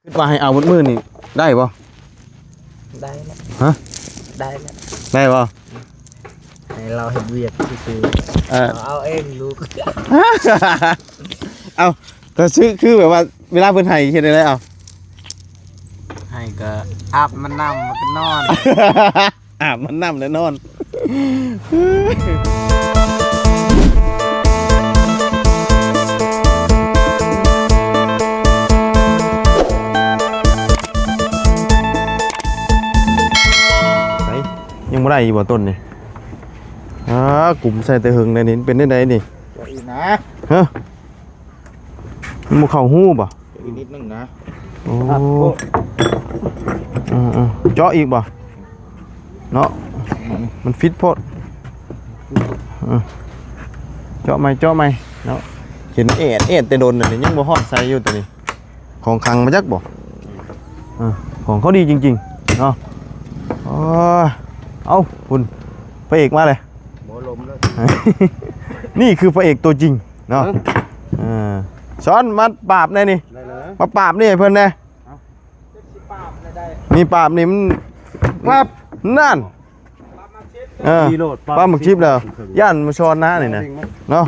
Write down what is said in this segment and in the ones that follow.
ຄິດວ່າໃຫ້ເອົາໝົດມື້ນີ້ໄດ້ບໍ່? ໄດ້ແລ້ວ ຮະ? ໄດ້ແລ້ວ ໄດ້ບໍ່? ໃຫ້ລາວເຮັດວຽກຊື່ໆ ເອີ ເອົາເອງລູກ ເອົາ ກໍຄື ຄືແບບວ່າເວລາເພິ່ນໃຫ້ເຮັດແນວໃດ? ເອົາ ໃຫ້ກໍອາບມັນນ້ຳ ແລ້ວກໍນອນ. ອາບມັນນ້ຳແລ້ວນອນ. ໃສ ຍັງບໍ່ໄດ້ອີກບໍ່ຕົ້ນນີ້? ອາ ກຸມໃສ່ແຕ່ເຫິງແລ້ວນີ້ ເປັນແນວໃດນີ້? ອີກນະ ຮະ? ມັນບໍ່ເຂົ້າຮູບໍ່? ອີກນິດໜຶ່ງນະ. ໂອ້ ເຈາະອີກບໍ່? ເນາະ ມັນຟິດໂພດ. ເຈາະໃໝ່ ເຈາະໃໝ່ເນາະ. ເຫັນແອດແອດແຕ່ດົນແລ້ວນີ້ ຍັງບໍ່ຮອດໃສຢູ່ຕົວນີ້. ຂອງຂັງມາຈັກບໍ່? ຂອງເຂົາດີຈິງໆເນາະ. ເອົາ ພຸ້ນ ພະເອກມາເລີຍ. ບໍ່ລົມເລີຍ ນີ້ຄືພະເອກຕົວຈິງເນາະ. ເອີ ຊ້ອນມາປາບແດ່ນີ້ ໄດ້ເລີຍ ມາປາບນີ້ໃຫ້ເພິ່ນແດ່. ເອົ້າ ນີ້ປາບນີ້ມັນ ປັບ ນັ້ນ ເອີ ປັບໝາກຊິບແລ້ວ ຢ້ານມາຊ້ອນນະນີ້ນະ ເນາະ.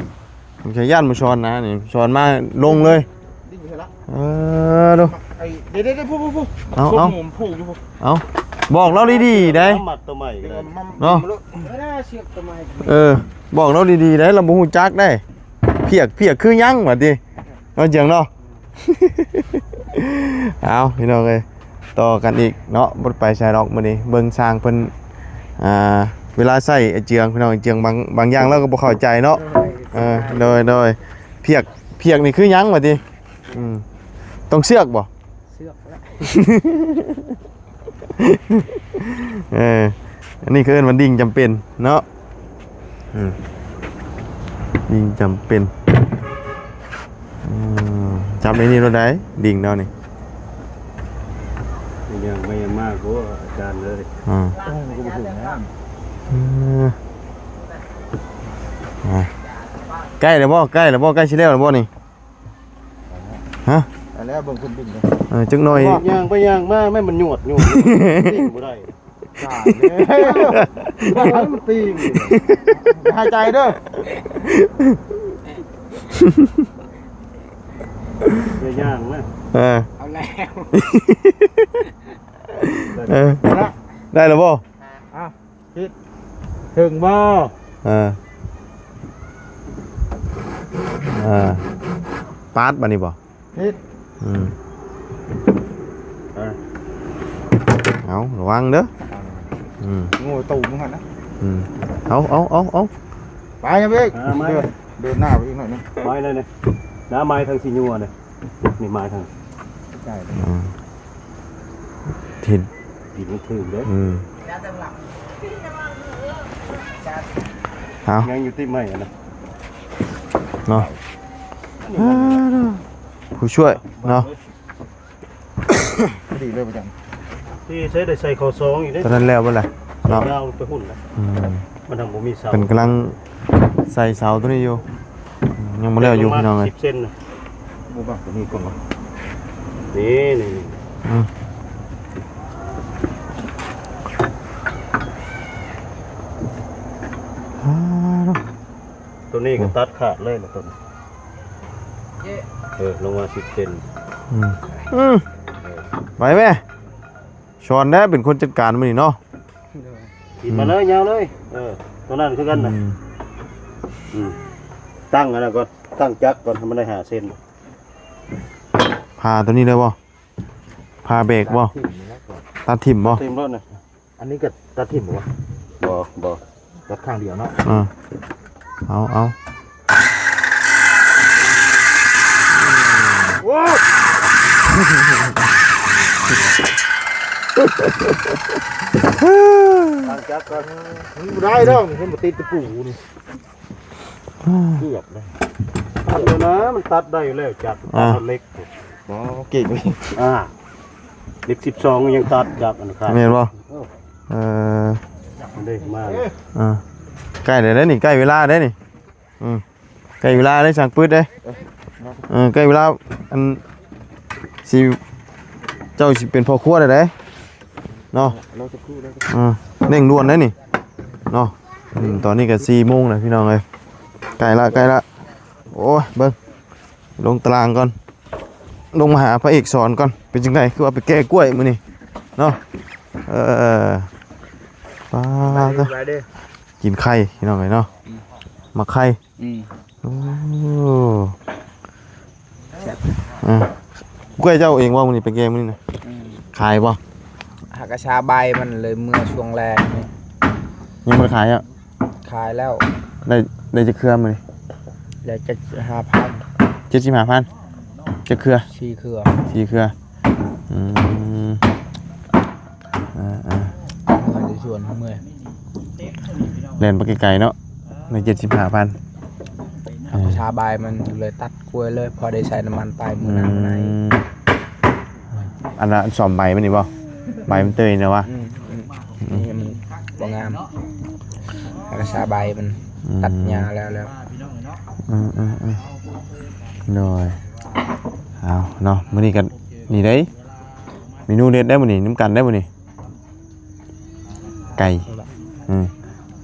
ບໍ່ໃຊ່ຢ້ານມາຊ້ອນນະນີ້ ຊ້ອນມາລົງເລີຍ. ເອີ ດູ ເອົາ ເອົາ ບອກລາວດີໆໄດ໋ ເນາະ. ເອີ ບອກລາວດີໆໄດ໋ ລາວບໍ່ຮູ້ຈັກໄດ໋. ພຽກ ພຽກຄືຫຍັງວ່າຕິ ເນາະ ເຈີງເນາະ. ເອົາ ພີ່ນ້ອງເອີຍ ຕໍ່ກັນອີກເນາະ ບໍ່ໄປໃສດອກມື້ນີ້. ເບິ່ງຊ່າງເພິ່ນ ອ່າ ເວລາໃຊ້ໄອ້ເຈືອງ ພີ່ນ້ອງ ໄອ້ເຈືອງ ບາງ ບາງຢ່າງລາວກໍບໍ່ເຂົ້າໃຈເນາະ. ເອີ ໂດຍ ໂດຍ ພຽກ ພຽກນີ້ຄືຫຍັງວ່າຕິ? ອືມ ຕ້ອງເຊືອກບໍ່? ເຊືອກ ເອີ ອັນນີ້ເຂົາເອີ້ນວ່າດິ່ງຈຳເປັນເນາະ. ອືມ ດິ່ງຈຳເປັນ. ອືມ ຈັບໃນນີ້ໂລດໄດ໋ ດິ່ງເຮົານີ້. ຍັງໄປຍັງມາ ໂອ້ ອາຈານເອີຍ. ອືມ ເອີ ໃກ້ແລ້ວບໍ່? ໃກ້ແລ້ວບໍ່? ໃກ້ຊິແລ້ວແລ້ວບໍ່ນີ້? ຮະ? ອັນແລ້ວເບິ່ງເພິ່ນບິນເດ້. ເອີ ຈັກໜ່ອຍ ຍ່າງໄປຍ່າງມາ ແມ່ນມັນຍວດຢູ່ ປີນບໍ່ໄດ້. ຕາຍແລ້ວ ມັນປີນ ຫາຍໃຈເດີ ຢ່າຍ່າງນະ. ເອີ ເອົາແລ້ວ ເອີ ໄດ້ແລ້ວບໍ່? ຜິດ ເຖິງບໍ່? ເອີ ເອີ ປາດບາດນີ້ບໍ່? ຜິດ ອືມ ເອົາ ລະວັງເດີ ອືມ ໂງ່ຕູ້ມຶງຫັ້ນນະ ອືມ ເອົາ ເອົາ ເອົາ ເອົາ ໄປນະເວກ ເດີນໜ້າໄປອີກໜ້ອຍໜຶ່ງ ໄປເລີຍນີ້ ໜ້າໄມ້ທາງຊິຍົວນີ້ ນີ້ໄມ້ທາງ ອືມ ເຫັນ ດິນມັນຖືກເດ້ ອືມ ເອົາ ຍັງຢູ່ຕິດໄມ້ຫັ້ນນະ ເນາະ ຜູ້ຊ່ວຍເນາະ ພໍດີເລີຍ ບໍ່ຈັ່ງ ທີ່ໃຊ້ໄດ້ໃສ່ເຂົ້າຊອງອີກເດ້ ຕອນນັ້ນແລ້ວເບິດລະເນາະ ຍາວໄປພຸ້ນລະ ອືມ ມັນຍັງບໍ່ມີເສົາ ເພິ່ນກຳລັງໃສ່ເສົາຕົວນີ້ຢູ່ ອືມ ຍັງບໍ່ແລ້ວຢູ່ພີ່ນ້ອງເອີຍ ສິບເຊັນນະ ບໍ່ບັກຕົວນີ້ກ່ອນວະ ນີ້ ນີ້ ນີ້ ອືມ ຕົວນີ້ກໍຕັດຂາດເລີຍນະຕົວນີ້ ເອີ ລົງມາສິບເຊັນ ອືມ ອືມ ໄປແມ່ ຊ້ອນແດ່ເປັນຄົນຈັດການມື້ນີ້ເນາະ ໂດຍ ກິນມາເລີຍ ອືມ ຍາວເລີຍ ເອີ ຕົວນັ້ນຄືກັນນະ ອືມ ອືມ ຕັ້ງອັນນັ້ນກ່ອນ ຕັ້ງຈັກກ່ອນ ໃຫ້ມັນໄດ້ຫ້າເຊັນ ຜ່າຕົວນີ້ໄດ້ບໍ່? ຜ່າແບກບໍ່? ຕັດຖິ້ມນີ້ແຫຼະ ຕັດຖິ້ມບໍ່? ຖິ້ມໂລດນະ ອັນນີ້ກໍຕັດຖິ້ມບໍ່ວະ? ບໍ່ ບໍ່ ຕັດຂ້າງດຽວເນາະ ເອີ ເອົາ ເອົາ ໂອ້ ຕັ້ງຈັກກ່ອນ ມັນບໍ່ໄດ້ດອກ ມັນບໍ່ຕິດຕະປູນີ້ ເກືອບເລີຍ ຕັດແລ້ວນະ ມັນຕັດໄດ້ຢູ່ແລ້ວ ຈັກ ອ່າ ຕັດເຫຼັກ ບໍ່ເກັ່ງ ອ່າ ເຫຼັກສິບສອງຍັງຕັດຈັກອັນນັ້ນ ແມ່ນບໍ່? ເອີ ເອີ ເດ້ ມາ ອ່າ ໃກ້ແລ້ວເດ້ນີ້ ໃກ້ເວລາເດ້ນີ້ ອືມ ໃກ້ເວລາເດ້ ຊ່າງປຶດເດ້ ເອີ ໃກ້ເວລາ ອັນ ຊິ ເຈົ້າຊິເປັນພໍ່ຄົວໄດ້ເດ້ເນາະ. ເອີ ເລັ່ງດ່ວນໄດ໋ນີ້ເນາະ. ອືມ ຕອນນີ້ກໍສີ່ໂມງແລ້ວພີ່ນ້ອງເອີຍ. ໃກ້ລະ ໃກ້ລະ. ໂອ້ຍ ເບິ່ງ ລົງຕາລາງກ່ອນ ລົງມາຫາພະເອກສອນກ່ອນ. ເປັນຈັ່ງໃດ ຄືວ່າໄປແກ່ກ້ວຍມື້ນີ້ເນາະ? ເອີ ປາດ ສະບາຍດີ ສະບາຍດີ. ກິນໄຂ່ພີ່ນ້ອງເອີຍເນາະ. ອືມ ໝາກໄຂ່. ອືມ ໂອ້ ແຊບ. ເອີ ກ້ວຍເຈົ້າເອງບໍ່ມື້ນີ້ ໄປແກ່ມື້ນີ້ນະ? ອືມ ຂາຍບໍ່? ຫາກະຊາໃບມັນເລີຍເມື່ອຊ່ວງແລງນີ້. ຍັງບໍ່ໄດ້ຂາຍເນາະ? ຂາຍແລ້ວ. ໄດ້ ໄດ້ຈັກເຄືອມື້ນີ້? ໄດ້ເຈັດສິບຫ້າພັນ. ເຈັດສິບຫ້າພັນ ຈັກເຄືອ? ສີ່ເຄືອ. ສີ່ເຄືອ. ອືມ ເອີໆ ເມື່ອຍ ໃນສວນເມື່ອຍ ແລ່ນໄປໄກໆເນາະ. ໄດ້ເຈັດສິບຫ້າພັນ. ເອີ ຫາກະຊາໃບມັນເລີຍຕັດກ້ວຍເລີຍ ພໍໄດ້ໃສ່ນ້ຳມັນໄປມື້ໜ້າ. ອືມ ມື້ໃນ ອັນນ່າ ສ້ອມໃບມັນນີ້ບໍ່? ໃບມັນເຕີຍນະວະ. ອືມ ອືມ ອືມ ນີ້ມັນບໍ່ງາມ ຫາກະຊາໃບມັນ ອືມ ຕັດຫຍ້າແລ້ວ ແລ້ວ. ອືມໆໆ ໂດຍ. ເອົາເນາະ ມື້ນີ້ກໍນີ້ເດ້ ເມນູເດັດໄດ໋ມື້ນີ້ ນຳກັນໄດ໋ມື້ນີ້ ໄກ່. ອືມ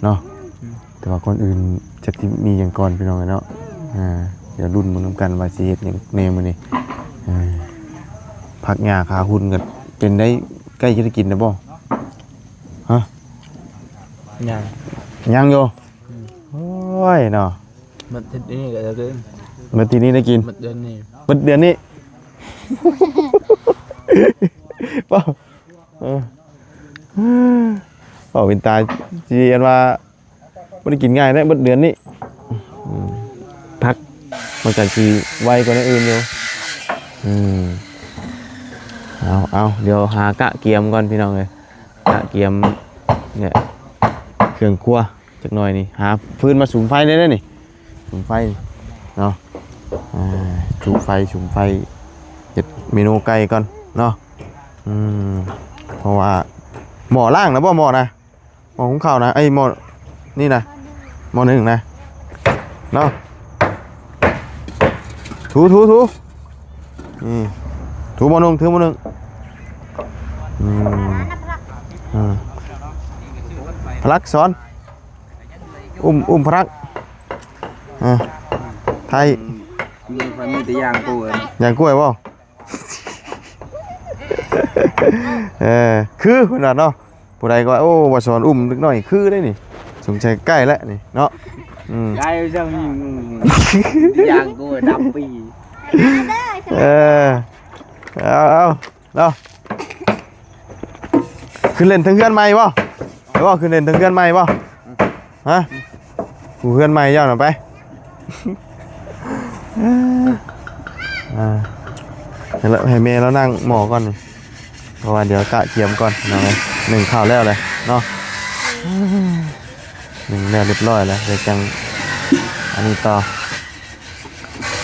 ເນາະ. ອືມ ແຕ່ວ່າກ່ອນອື່ນຈັກຊິມີຫຍັງກ່ອນພີ່ນ້ອງເອີຍເນາະ. ອ່າ ດຽວລຸ້ນເບິ່ງນຳກັນວ່າຊິເຮັດຫຍັງແດ່ມື້ນີ້. ອ່າ ຜັກຫຍ້າຂາຫຸ່ນກໍເປັນໄດ້ ໃກ້ຈະໄດ້ກິນແລ້ວບໍ່? ຮະ? ຍັງ ຍັງຢູ່. ອືມ ໂອ້ຍເນາະ ໝົດທີນີ້ກໍໄດ້ກິນ ໝົດທີນີ້ໄດ້ກິນ ໝົດເດືອນນີ້ ໝົດເດືອນນີ້. ເວົ້າ ເອີ ເວົ້າເປັນຕາຊິອັນວ່າ ບໍ່ໄດ້ກິນງ່າຍເດ້ ເບິດເດືອນນີ້. ອືມ ຜັກມັນກໍຊິໄວກວ່າແນວອື່ນຢູ່. ອືມ ເອົາໆ ດຽວຫາກະກຽມກ່ອນພີ່ນ້ອງເອີຍ ກະກຽມນີ້ແຫຼະ ເຄື່ອງຄົວຈັກໜ່ອຍນີ້. ຫາຟືນມາສຸມໄຟໄດ້ເດ້ນີ້ ສຸມໄຟເນາະ. ອ່າ ຈຸໄຟ ສຸມໄຟ ເຮັດເມນູໄກ່ກ່ອນເນາະ. ອືມ ເພາະວ່າ ໝໍ້ລ້າງແລ້ວບໍ່? ໝໍ້ນະ ໝໍ້ຫຸງເຂົ້ານະ ເອີຍ ໝໍ້ນີ້ນະ ໝໍ້ໜຶ້ງນະເນາະ. ຖູ ຖູ ຖູ ນີ້ ຖູໝໍ້ໜຶ້ງ ຖືໝໍ້ໜຶ້ງ. ອືມ ອືມ ພະລັກສອນ ອຸ້ມ ອຸ້ມພະລັກ. ອ່າ ໄທ ອືມ ມີແຕ່ຍ່າງກ້ວຍ ຍ່າງກ້ວຍບໍ່? ເອີ ຄືເພິ່ນວ່າເນາະ ຜູ້ໃດກໍວ່າ ໂອ້ ບໍ່ສອນອຸ້ມເດັກນ້ອຍຄືໄດ໋ນີ້ ສົງໄສໃກ້ແລ້ວນີ້ເນາະ. ອືມ ໄກ່ເຈົ້າຍິງ ຍ່າງກ້ວຍດຳປີ. ເອີ ເອົາ ເອົາ ເນາະ ຂຶ້ນເລ່ນເທິງເຮືອນໃໝ່ບໍ່? ໄປບໍ່? ຂຶ້ນເລ່ນເທິງເຮືອນໃໝ່ບໍ່? ຮະ? ຜູ້ເຮືອນໃໝ່ເຈົ້ານະໄປ. ອ່າ ໃຫ້ແມ່ລາວລ້າງໝໍ້ກ່ອນ ເພາະວ່າດຽວກະກຽມກ່ອນເນາະ. ໜຶ້ງເຂົ້າແລ້ວແຫຼະເນາະ ໜຶ້ງແລ້ວຮຽບຮ້ອຍແລ້ວ ດຽວຈັ່ງອັນນີ້ຕໍ່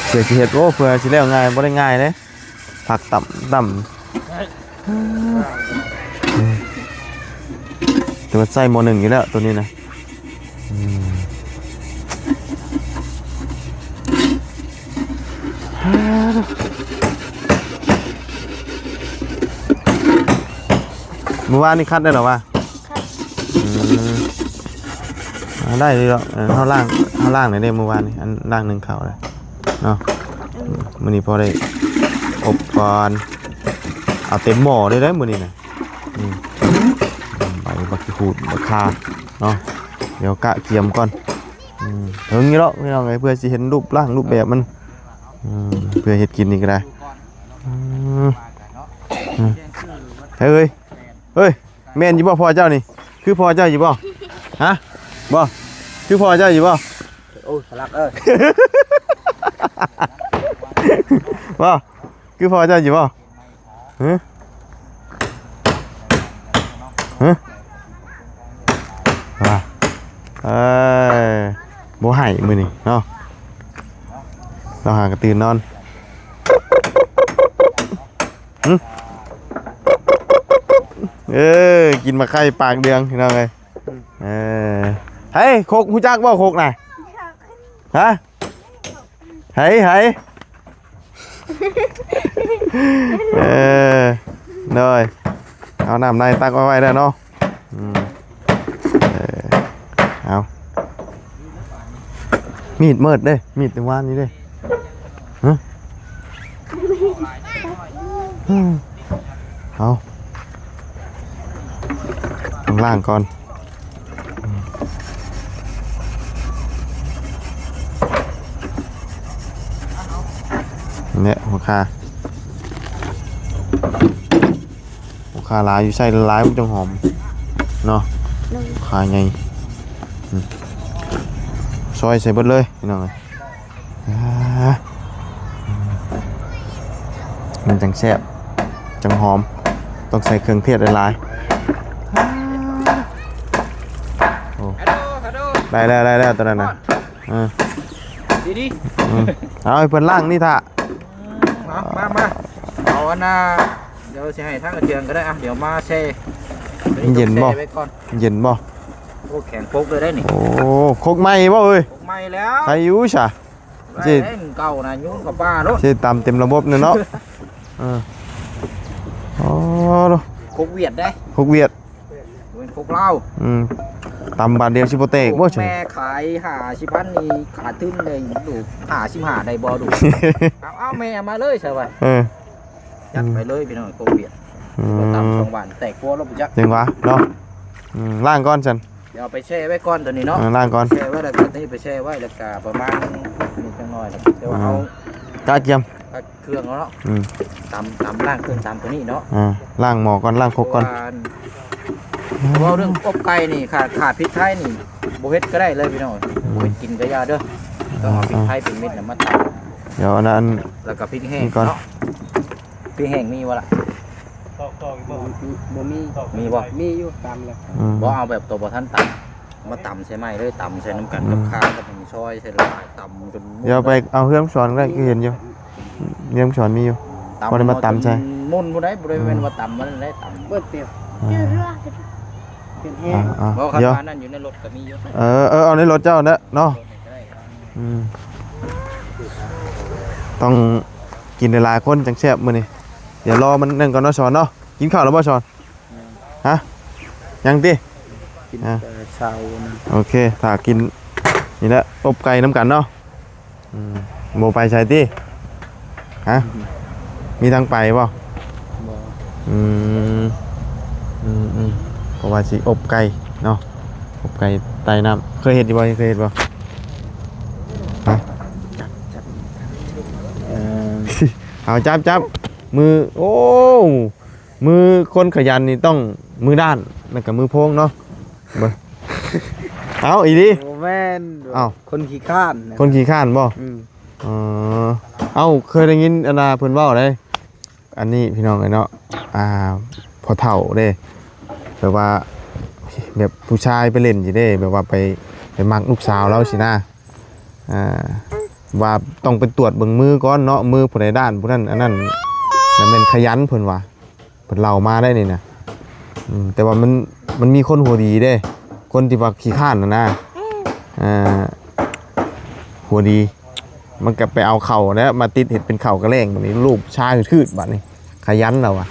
ເພື່ອຊິເຮັດ. ໂອ້ ເພື່ອຊິແລ້ວງ່າຍ ບໍ່ໄດ້ງ່າຍເດ້. ຜັກຕຳ ຕຳ ແຕ່ວ່າໃສ່ໝໍ້ໜຶ້ງຢູ່ແລ້ວໂຕນີ້ນະ. ອືມ ມື້ວານນີ້ຄັດໄດ້ແລ້ວວະ? ອືມ ອ່າ ໄດ້ຢູ່ດອກ. ເອີ ເຮົາລ້າງ ເຮົາລ້າງແລ້ວເດ້ມື້ວານນີ້ ອັນລ້າງໜຶ້ງເຂົ້າແລ້ວເນາະ. ອືມ ມື້ນີ້ພໍໄດ້ອົບກ່ອນ ເອົາເຕັມໝໍ້ເລີຍເດ້ມື້ນີ້ນະ. ອືມ ໃບບັກຂີ້ຫູດບັກຂ່າເນາະ ດຽວກະກຽມກ່ອນ. ອືມ ເຖິງຢູ່ດອກພີ່ນ້ອງເອີຍ ເພື່ອຊິເຫັນຮູບຮ່າງຮູບແບບມັນ. ອືມ ເພື່ອເຮັດກິນນີ້ກໍໄດ້. ອືມ ອືມ ເຮີ້ຍ ເຮີ້ຍ ແມ່ນຢູ່ບໍ່ພໍ່ເຈົ້ານີ້? ຄືພໍ່ເຈົ້າຢູ່ບໍ່? ຮະ? ບໍ່ ຄືພໍ່ເຈົ້າຢູ່ບໍ່? ໂອ້ຍ ສະຫຼັກເອີຍ ບໍ່ ຄືພໍ່ເຈົ້າຢູ່ບໍ່? ຮະ? ຮະ? ວ່າ ເອີຍ ບໍ່ໃຫ້ມື້ນີ້ເນາະ ລາວຫາກະຕື່ນນອນ. ຫຶ? ເອີ ກິນໝາກໄຂ່ປາກເດືອງ ພີ່ນ້ອງເອີຍ. ເອີ ເຮີ້ຍ ຄົກ ຮູ້ຈັກບໍ່ຄົກນະ? ຮະ? ໃຫ້ ໃຫ້ ເອີ ເອີຍ ເອົານ້ຳໃນຕັກເອົາໄວ້ແລ້ວເນາະ. ອືມ ເອີ ເອົາ ມີດເມີດເດ້ ມີດແຕ່ວານນີ້ເດ້. ຮະ ອືມ ເອົາ ຕ້ອງລ້າງກ່ອນ. ນີ້ແຫຼະຫົວຂ່າ ຫົວຂ່າຫຼາຍ ຢູ່ໃສ່ຫຼາຍມັນຈັ່ງຫອມເນາະ. ໂດຍ ຂ່າໃຫຍ່ ອືມ ຊອຍໃສ່ເບິດເລີຍພີ່ນ້ອງເອີຍ. ອ່າ ມັນຈັ່ງແຊບ ຈັ່ງຫອມ ຕ້ອງໃສ່ເຄື່ອງເທດຫຼາຍໆ. ໂອ້ ໄດ້ແລ້ວ ໄດ້ແລ້ວ ຕົວນັ້ນນະ. ເອີ ດີໆ ອືມ ເອົາໃຫ້ເພິ່ນລ້າງນີ້ຖ້າ. ມາ ມາ ມາ ເອົາອັນນ່າ ດຽວຊິໃຫ້ທາງກະເທືອງກໍໄດ້. ອ່ະ ດຽວມາແຊ່ ມັນເຢັນບໍ່? ແຊ່ໄວ້ກ່ອນ. ເຢັນບໍ່? ໂອ້ ແຂງປົກເລີຍໄດ໋ນີ້. ໂອ້ ຄົກໃໝ່ບໍ່ເອີຍ? ຄົກໃໝ່ແລ້ວ ໃຄຢູ່ຊະ. ເຈັດ ເກົ່ານະ ຍຸງກັບປ້າໂລດ ເຈັດ ຕຳເຕັມລະບົບເນາະ. ເອີ ໂອ້ ຄົກຫວຽດເດ້ ຄົກຫວຽດ ເປັນຄົກລາວ. ອືມ ຕຳບາດດຽວຊິບໍ່ແຕກບໍ່? ແມ່ຂາຍຫ້າສິບພັນນີ້ ຂາດທຶນໄດ້ລູກ ຫ້າສິບຫ້າໄດ້ບໍ່ລູກ? ເອົາ ເອົາແມ່ມາເລີຍຊະວ່າ. ເອີ ຈັດໄປເລີຍພີ່ນ້ອງ ໂຄວິດ. ອືມ ຕຳສອງບາດແຕກຄົວແລ້ວບໍ່ຈັກ ຈັ່ງຫວາເນາະ. ອືມ ລ້າງກ່ອນຊັ້ນ ດຽວເອົາໄປແຊ່ໄວ້ກ່ອນຕົວນີ້ເນາະ. ເອີ ລ້າງກ່ອນ ແຊ່ໄວ້ ແລ້ວກໍຕົວນີ້ໄປແຊ່ໄວ້ ແລ້ວກໍປະມານນີ້ຈັກໜ້ອຍ ແລ້ວແຕ່ວ່າເຮົາ ອືມ ກະກຽມ ກະເຄື່ອງເນາະ. ອືມ ຕຳ ຕຳ ລ້າງເຄື່ອງຕຳຕົວນີ້ເນາະ. ອ່າ ລ້າງໝໍ້ກ່ອນ ລ້າງຄົກກ່ອນ. ເວົ້າເລື່ອງອົບໄກ່ນີ້ ຂາດ ຂາດພິກໄທນີ້ບໍ່ເຮັດກໍໄດ້ເລີຍພີ່ນ້ອງ. ອືມ ບໍ່ເຮັດກິນກໍຢ່າເດີ ຕ້ອງເອົາພິກໄທເປັນເມັດນະມາຕຳ. ດຽວອັນນັ້ນ ແລ້ວກໍພິກແຫ້ງເນາະ. ພິກແຫ້ງມີບໍ່ລະ? ບໍ່ມີ. ມີບໍ່? ມີຢູ່ ຕຳແລ້ວ. ອືມ ບໍ່ ເອົາແບບຕົວບໍ່ທັນຕຳ ມາຕຳໃສ່ໃໝ່ເລີຍ ຕຳໃສ່ນຳກັນກັບ ອືມ ຂ່າກັບຊອຍໃສ່ຫຼາຍ ຕຳຈົນໝົດ. ດຽວໄປເອົາເຮືອນສອນກໍໄດ້ ຄືເຫັນຢູ່ ເຮືອນສອນມີຢູ່ ບໍ່ໄດ້ມາຕຳໃສ່ ໝຸ່ນບໍ່ໄດ້ ບໍ່ໄດ້ແມ່ນວ່າຕຳມັນໄດ້ຕຳເບິດດຽວ. ອ່າ ເປັນແຮງ. ອ່າໆ ບໍ່ ຄັນ ດຽວ ອັນນັ້ນຢູ່ໃນລົດກໍມີຢູ່. ເອີໆ ເອົາໃນລົດເຈົ້າເນາະ. ອືມ ຕ້ອງກິນຫຼາຍໆຄົນຈັ່ງແຊບມື້ນີ້. ດຽວລໍມັນນັ້ນກ່ອນເນາະ ສອນເນາະ. ກິນເຂົ້າແລ້ວບໍ່ ສອນ? ຮະ ຍັງຕິ? ກິນ ອ່າ ແຕ່ເຊົ້ານະ. ໂອເຄ ຖ້າກິນນີ້ແຫຼະ ອົບໄກ່ນຳກັນເນາະ. ອືມ ບໍ່ໄປໃສຕິ? ຮະ ອືມ ມີທາງໄປບໍ່? ບໍ່. ອືມ ອືມໆ ເພາະວ່າຊິອົບໄກ່ເນາະ ອົບໄກ່ໃຕ້ນ້ຳ. ເຄີຍເຮັດຢູ່ບໍ່? ເຄີຍເຮັດບໍ່? ຮະ ຈັບ ຈັບ ເອີ ເອົາ ຈັບ ຈັບ ມື ໂອ້ ມືຄົນຂະຫຍັນນີ້ຕ້ອງມືດ້ານ ແລ້ວກໍມືໂພງເນາະ. ເບິ່ງ ເອົ້າ ອີ່ຫຼີ ບໍ່ແມ່ນ ເອົ້າ ຄົນຂີ້ຄ້ານນະ ຄົນຂີ້ຄ້ານບໍ່? ອືມ ອໍ ເອົ້າ ເຄີຍໄດ້ຍິນອັນນ່າເພິ່ນເວົ້າເດ້ ອັນນີ້ພີ່ນ້ອງເອີຍເນາະ ອ່າ ພໍ່ເຖົ້າເດ້ ແບບວ່າ ແບບຜູ້ຊາຍໄປຫຼິ້ນຢູ່ເດ້ ແບບວ່າໄປ ໄປມັກລູກສາວລາວຊີ້ນະ ອ່າ ວ່າຕ້ອງໄປຕວດເບິ່ງມືກ່ອນເນາະ ມືຜູ້ໃດດ້ານຜູ້ນັ້ນ ອັນນັ້ນ ແລ້ວແມ່ນຂະຫຍັນ ເພິ່ນວ່າ ເພິ່ນເລົ່າມາໄດ້ນີ້ນະ. ອືມ ແຕ່ວ່າມັນ ມັນມີຄົນຫົວດີເດ້ ຄົນທີ່ວ່າຂີ້ຄ້ານນະນະ ອ່າ ຫົວດີ ມັນກໍໄປເອົາເຂົ້າແລ້ວມາຕິດເຮັດເປັນເຂົ້າກະແລ້ງ ບາດນີ້ລູກຊາຍຄືດ ບາດນີ້ຂະຫຍັນລາວວ່າ.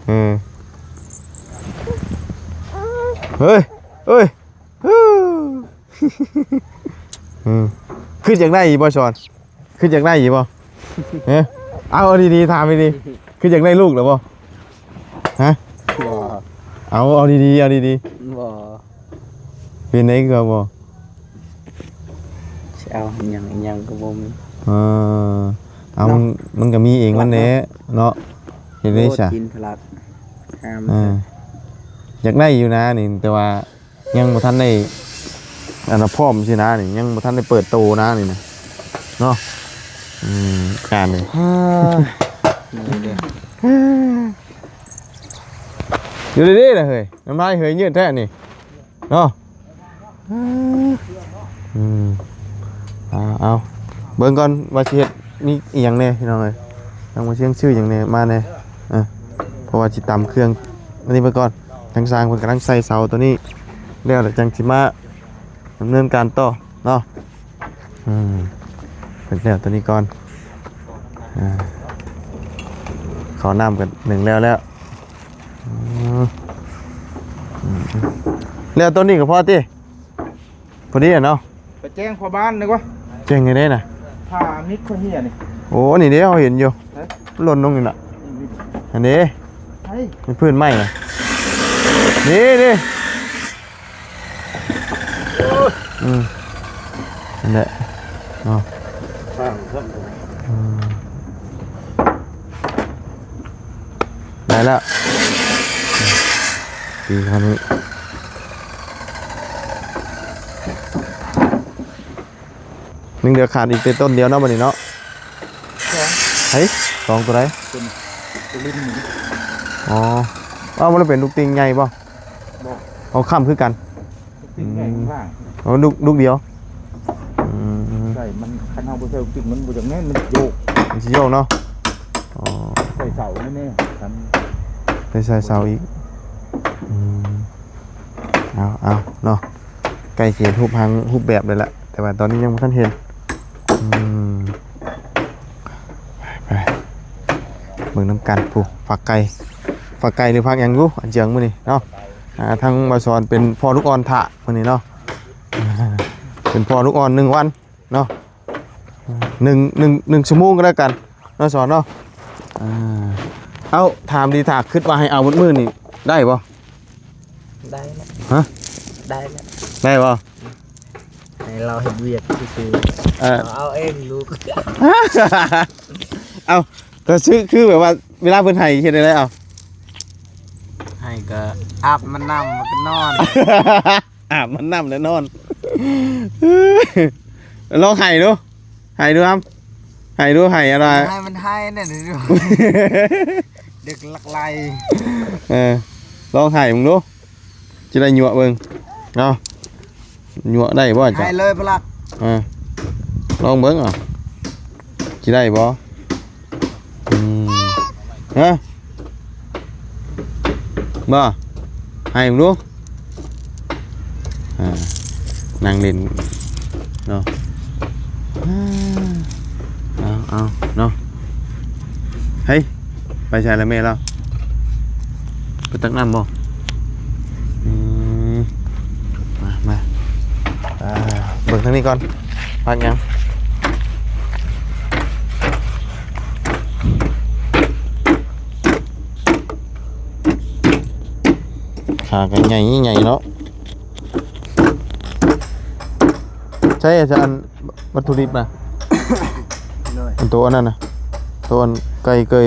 ເອີ ເຮີ້ຍ ເອີຍ ອືມ ຄິດຢາກໄດ້ອີກບໍ່ ສອນ? ຄິດຢາກໄດ້ອີກບໍ່? ຮະ ເອົາ ເອົາດີໆ ຖາມດີໆ ຄິດຢາກໄດ້ລູກແລ້ວບໍ່? ຮະ ບໍ່ ເອົາ ເອົາດີໆ ເອົາດີໆ ບໍ່ ເປັນໄດ້ຄືບໍ່? ຊິເອົາຫຍັງ ອີຫຍັງກໍບໍ່ມີ ເອີ ເອົາ ເນາະ ມັນ ມັນກໍມີເອງມັນແຫຼະເນາະ ເຮັດໄດ້ຊະ ກິນພະລັດ ເອີ ຢາກໄດ້ຢູ່ນະນີ້ ແຕ່ວ່າ ຍັງບໍ່ທັນໄດ້ ອັນນ່າ ພ້ອມຊີ້ນະນີ້ ຍັງບໍ່ທັນໄດ້ເປີດໂຕນະນີ້ນະ ເນາະ ອືມ ການນີ້ ຢູ່ດີໆນະເຮີ້ຍ ນ້ຳລາຍເຮີ້ຍຍືດແທ້ນີ້ ເນາະ ອືມ ອ່າ ເອົາ ເບິ່ງກ່ອນວ່າຊິເຮັດມີອີ່ຫຍັງແດ່ ພີ່ນ້ອງເອີຍ ທາງບໍ່ຊຽງຊື້ຫຍັງແດ່ ມາແດ່ ເອີ ເພາະວ່າຊິຕຳເຄື່ອງອັນນີ້ໄປກ່ອນ ທາງຊ່າງເພິ່ນກຳລັງໃສ່ເສົາຕົວນີ້ແລ້ວ ແລ້ວຈັ່ງຊິມາດຳເນີນການຕໍ່ເນາະ ອືມ ເພິ່ນແລ້ວຕົວນີ້ກ່ອນ ອ່າ ເຂົ້ານ້ຳກັນໜຶ້ງແລ້ວແລ້ວ ອືມ ອືມ ແລ້ວຕົວນີ້ກໍພໍຕິ ພໍດີເນາະ ໄປແຈ້ງພໍ່ບ້ານດີກວ່າ ແຈ້ງໃຫ້ແດ່ນະ ຜ້າມິດຂ້ອຍເຫຍນີ້ ໂອ້ ອັນນີ້ເດ້ ເຮົາເຫັນຢູ່ ເອີ ມັນຫຼົ່ນລົງນີ້ນະ ນີ້ ອັນນີ້ ໃສ ມັນພື້ນໄມ້ນະ ນີ້ ນີ້ ອືມ ນັ້ນແຫຼະເນາະ ສ້າງຊ້ຳ ອືມ ໄດ້ແລ້ວ ປີເທົ່ານີ້ ຍັງເຫຼືອຂາດອີກແຕ່ຕົ້ນດຽວເນາະ ບັດນີ້ເນາະ ສອງ ເຮີ້ຍ ສອງ ຕົວໃດ? ຕົວນີ້ ຕົວລິມນີ້ ອໍ ເອົ້າ ບໍ່ໄດ້ເປັນລູກຕິ່ງໃຫຍ່ບໍ່? ບໍ່ ເອົາຄ້ຳຄືກັນ ຕິ່ງໃຫຍ່ຂ້າງລ່າງ ອໍ ລູກ ລູກດຽວ ອືມ ໃສ່ມັນ ຄັນເຮົາບໍ່ໃສ່ຕິ່ງ ມັນບໍ່ຢ່າງແນ່ນ ມັນໂຍກ ມັນຊິໂຍກເນາະ ອໍ ໃສ່ເສົາແນ່ໆ ຄັນ ໄດ້ໃສ່ເສົາອີກ ອືມ ເອົາ ເອົາເນາະ ໃກ້ຊິເຮັດຮູບຮ່າງຮູບແບບໄດ້ລະ ແຕ່ວ່າຕອນນີ້ຍັງບໍ່ທັນເຫັນ ອືມ ໄປ ໄປ ເບິ່ງນຳກັນ ຜູ້ ຝັກໄກ່ ຝັກໄກ່ ຫຼື ຝັກຫຍັງຢູ່ ອັນເຈືອງມື້ນີ້ເນາະ ອ່າ ທາງບ່າວສອນເປັນພໍ່ລູກອ່ອນຖ້າມື້ນີ້ເນາະ ເປັນພໍ່ລູກອ່ອນໜຶ່ງວັນເນາະ ໜຶ່ງ ໜຶ່ງ ໜຶ່ງຊົ່ວໂມງກໍແລ້ວກັນເນາະ ສອນເນາະ ອ່າ ເອົ້າ ຖາມດີ ຖ້າຄິດວ່າໃຫ້ເອົາໝົດມື້ນີ້ໄດ້ບໍ່? ໄດ້ແຫຼະ ຮະ? ໄດ້ແຫຼະ ໄດ້ບໍ່? ໃຫ້ລາວເຮັດວຽກຊື່ໆ ເອີ ເອົາເອງລູກ ເອົ້າ ກໍຄື ຄືແບບວ່າເວລາເພິ່ນໃຫ້ເຮັດແນວໃດ ເອົາ ໃຫ້ກໍອາບມັນນ້ຳ ມັນກໍນອນ ອາບມັນນ້ຳແລ້ວນອນ ລອງໃຫ້ດູ ໃຫ້ດູ ອຳ ໃຫ້ດູ ໃຫ້ອະໄລ ໃຫ້ມັນໃຫ້ແນ່ ເດັກຫຼັກໄຫຼ ເອີ ລອງໃຫ້ເບິ່ງດູ ຊິໄດ້ຍົວະເບິ່ງ ເອົາ ຍົວະໄດ້ບໍ່ ໃຫ້ເລີຍພະລັກ ເອີ ລອງເບິ່ງ ເອົາ ຊິໄດ້ບໍ່? ອືມ ຮະ ບໍ່ ໃຫ້ເບິ່ງດູ ອ່າ ນັ່ງຫຼິ້ນເນາະ ເອົາ ເອົາເນາະ ເຮີ້ຍ ໄປໃສລະແມ່ລາວ? ໄປຕັກນ້ຳບໍ່? ອືມ ມາ ມາ ອ່າ ເບິ່ງທາງນີ້ກ່ອນ ຜັກຫຍັງ? ຂາກໍໃຫຍ່ໆເນາະ ໃຊ້ອັນ ວັດຖຸດິບນະ ໂດຍ ອັນໂຕອັນນັ້ນນະ ໂຕອັນໄກ່ເກີຍ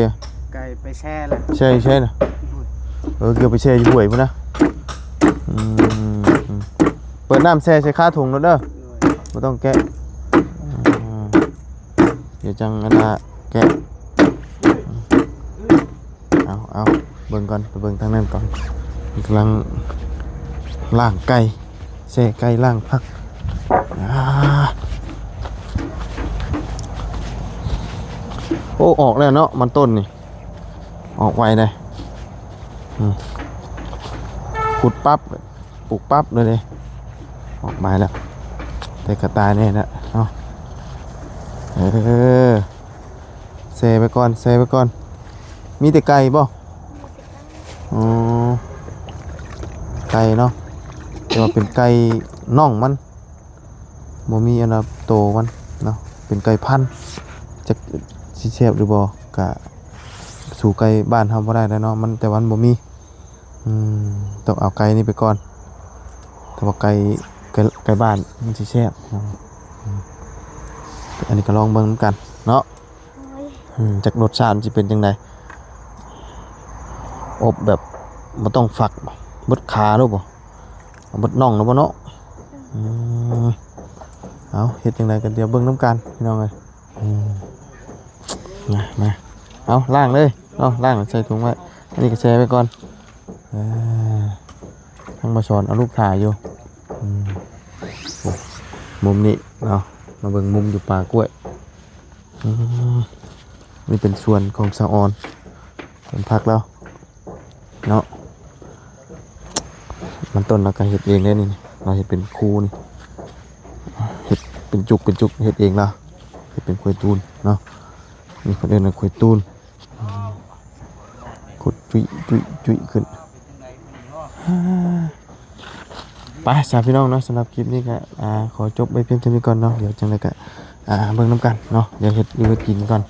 ໄກ່ໄປແຊ່ລະ ແຊ່ຢູ່ໃສນະ? ໂດຍ ເອີ ເກືອບໄປແຊ່ຢູ່ຫ້ວຍພຸ້ນນະ ອືມ ເປີດນ້ຳແຊ່ໃສ່ຄາຖົງໂລດເດີ ໂດຍ ບໍ່ຕ້ອງແກະ ອ່າ ດຽວຈັ່ງອັນນ່າແກະ ເອົາ ເອົາ ເບິ່ງກ່ອນ ໄປເບິ່ງທາງນັ້ນກ່ອນ ກຳລັງລ້າງໄກ່ ແຊ່ໄກ່ ລ້າງຜັກ ອາ ໂອ້ ອອກແລ້ວເນາະ ມັນຕົ້ນນີ້ ອອກໄວເດ້ ອືມ ຂຸດປັບ ປຸກປັບເລີຍເດ້ ອອກມາແລ້ວ ແຕ່ກະຕາຍແນ່ລະເນາະ ເອີ ແຊ່ໄວ້ກ່ອນ ແຊ່ໄວ້ກ່ອນ ມີແຕ່ໄກ່ບໍ່? ອໍ ໄກ່ເນາະ ແຕ່ວ່າເປັນໄກ່ນ້ອງມັນ ບໍ່ມີອັນນ່າໂຕມັນເນາະ ເປັນໄກ່ພັນ ຈັກຊິແຊບຫຼືບໍ່ ກະສູ້ໄກ່ບ້ານເຮົາບໍ່ໄດ້ແລ້ວເນາະ ມັນ ແຕ່ວ່າມັນບໍ່ມີ ອືມ ຕ້ອງເອົາໄກ່ນີ້ໄປກ່ອນ ຖ້າວ່າໄກ່ ໄກ່ ໄກ່ບ້ານມັນຊິແຊບ ອືມ ອັນນີ້ກໍລອງເບິ່ງນຳກັນເນາະ ໂດຍ ອືມ ຈັກລົດຊາດມັນຊິເປັນຈັ່ງໃດ ອົບແບບບໍ່ຕ້ອງຝັກ ເບິດຂາໂລດບໍ່? ເອົາເບິດໜ່ອງແລ້ວບໍ່ເນາະ? ອືມ ເອົາ ເຮັດຈັ່ງໃດກໍດຽວເບິ່ງນຳກັນ ພີ່ນ້ອງເອີຍ. ອືມ ມາ ມາ ເອົາ ລ້າງເລີຍເນາະ ລ້າງໃສ່ຖົງໄວ້ ອັນນີ້ກໍແຊ່ໄວ້ກ່ອນ ເອີ ທາງບ່າວສອນເອົາລູກຖ່າຍຢູ່ ອືມ ໂອ້ ມຸມນີ້ເນາະ ມາເບິ່ງມຸມຢູ່ປ່າກ້ວຍ ອືມ ນີ້ເປັນສວນຂອງສາວອອນ ສວນຜັກລາວ ເນາະ ມັນຕົ້ນລາວກໍເຮັດເອງເດ້ນີ້ ລາວເຮັດເປັນຄູນີ້ ເຮັດເປັນຈຸກເປັນຈຸກ ເຮັດເອງລາວ ເຮັດເປັນກວຍຕູນເນາະ ນີ້ເພິ່ນເອີ້ນວ່າຂ້ອຍຕູນ ຂຸດຈຸ້ຍຈຸ້ຍຈຸ້ຍຂຶ້ນ. ໄປຊະພີ່ນ້ອງເນາະ, ສຳລັບຄລິບນີ້ກະ ອ່າ ຂໍຈົບໄວ້ພຽງເທົ່ານີ້ກ່ອນເນາະ. ດຽວຈັ່ງໃດກະ ອ່າ ເບິ່ງນຳກັນເນາະ, ດຽວເຮັດຢູ່ເຮັດກິນກ່ອນ.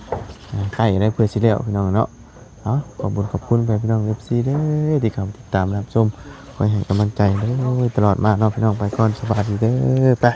ອ່າ ໃກ້ແລ້ວເພື່ອຊິແລ້ວພີ່ນ້ອງເນາະ. ເອົາ ຂອບບຸນຂອບຄຸນໄປພີ່ນ້ອງ ເອັຟຊີ ເດີ ທີ່ເຂົ້າມາຕິດຕາມຮັບຊົມ ຄອຍໃຫ້ກຳລັງໃຈໂດຍຕະຫຼອດມາເນາະພີ່ນ້ອງ. ໄປກ່ອນ ສະບາຍດີເດີ ໄປ.